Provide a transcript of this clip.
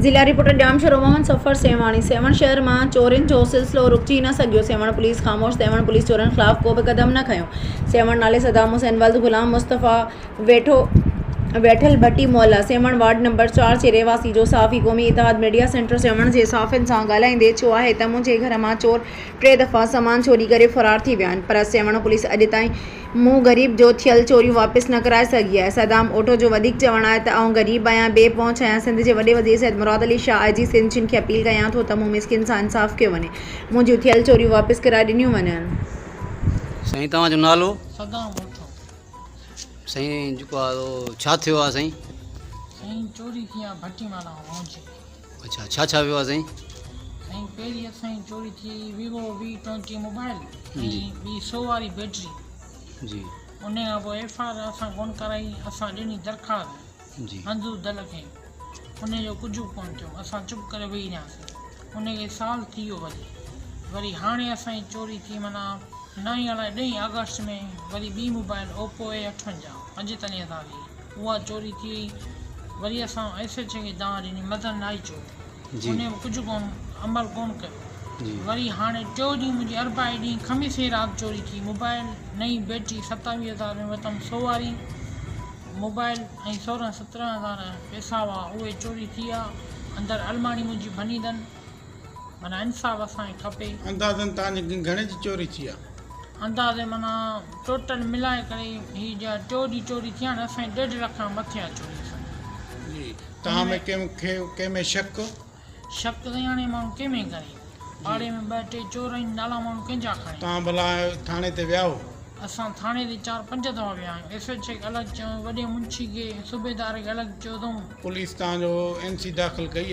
ضلع رپورٽر ڄامشورو محمد صفر سيوهاڻي، سيوهڻ شهر مان چورين جو سلسلو رڪجي نه سگهيو، سيوهڻ پوليس خاموش، سيوهڻ پوليس چورن خلاف ڪو به قدم نه کنيو، سيوهڻ نالي صدام حسين ولد غلام مصطفيٰ ويٺو ويٺل ڀٽي محلا سيوهڻ وارڊ نمبر چار جي رهواسي جو صحافي قومي اتحاد ميڊيا سينٽر سيوهڻ جي صحافين سان ڳالهائيندي چيو آهي ته منهنجي گهر مان چور ٽي دفعا سامان چوري ڪري فرار ٿي ويا آهن پر سيوهڻ پوليس اڄ تائين مون غريب جو ٿيل چوريون واپس نه ڪرائي سگهي آهي. صدام اوٺو جو وڌيڪ چوڻ آهي ته آئون غريب آهيان، بي پهچ آهيان، سنڌ جي وڏي وزير سيد مراد علي شاهه، آء جي سنڌ جن کي اپيل ڪيان ٿو ته مون مسڪين سان انصاف ڪيو وڃي، منهنجون ٿيل چوريون واپس ڪرائي ڏنيون وڃن. سائين توهان جو نالو؟ صدام اوٺو. سائين جيڪو آ سو ڇا ٿيو آ سائين؟ سائين چوري ٿي آ ڀٽي مالا منهنجي. اڇا ڇا ڇا ويو آ سائين؟ سائين پهرين اسان جي چوري ٿي ويوو وي ٽوئنٽي موبائل ۽ ٻي سو واري بيٽري جي ان کان پوء ايف I R اسان ڪون ڪرائي اسان ڏني درخواست جي منظور دل کي ان جو ڪجهه به ڪون ٿيو اسان چپ ڪري ويهي رهياسين ان کي سال ٿي ويو وري وري هاڻي اسان جي چوري ٿي معنيٰ نائين الائي ڏهين آگسٽ ۾ وري ٻي موبائل اوپو اي اٺونجاهه پنجيتاليهه هزار جي اها چوري ٿي وئي وري اسان ايس ايڇ اي کي دانهن ڏني مدن نائيچو جي انهي به ڪجهه ڪون عمل ڪون ڪيو جي وري هاڻي ٽيو ڏينهن منهنجي اربع جي ڏينهن خميس جي رات چوري ٿي موبائل نئين بيٽري 27 هزار ۾ ورتم سو واري موبائل ۽ سورهن 17 هزار پئسا هئا اهي چوري ٿي ويا اندر الماڙي منهنجي ڀني اٿن معنيٰ انصاف اسان کي کپي. اندازن توهان جي گهڻي جي چوري ٿي آ؟ اندازي معنيٰ ٽوٽل ملائي ڪري هي جا ٽيو ڏينهن چوري ٿي آ نه اسان جي ڏيڍ لک کان مٿي آ چوري اسان جي. جي توهان ۾ ڪنهن کي ڪنهن ۾ شڪ؟ شڪ ته هاڻي ماڻهو ڪنهن ۾ ڪري. پاڙي ۾ ٻه ٽي چور آهن نالا ماڻهو ڪنهن جا کڻي. توهان ڀلا ٿاڻي تي ويا هو؟ اسان ٿاڻي تي چار پنج دفعا ويا آهيون ايس ايڇ اي کي الڳ چيو وڏي منشي کي صوبيدار کي الڳ چيو اٿئون. پوليس توهان جو اين سي داخل ڪئي آ؟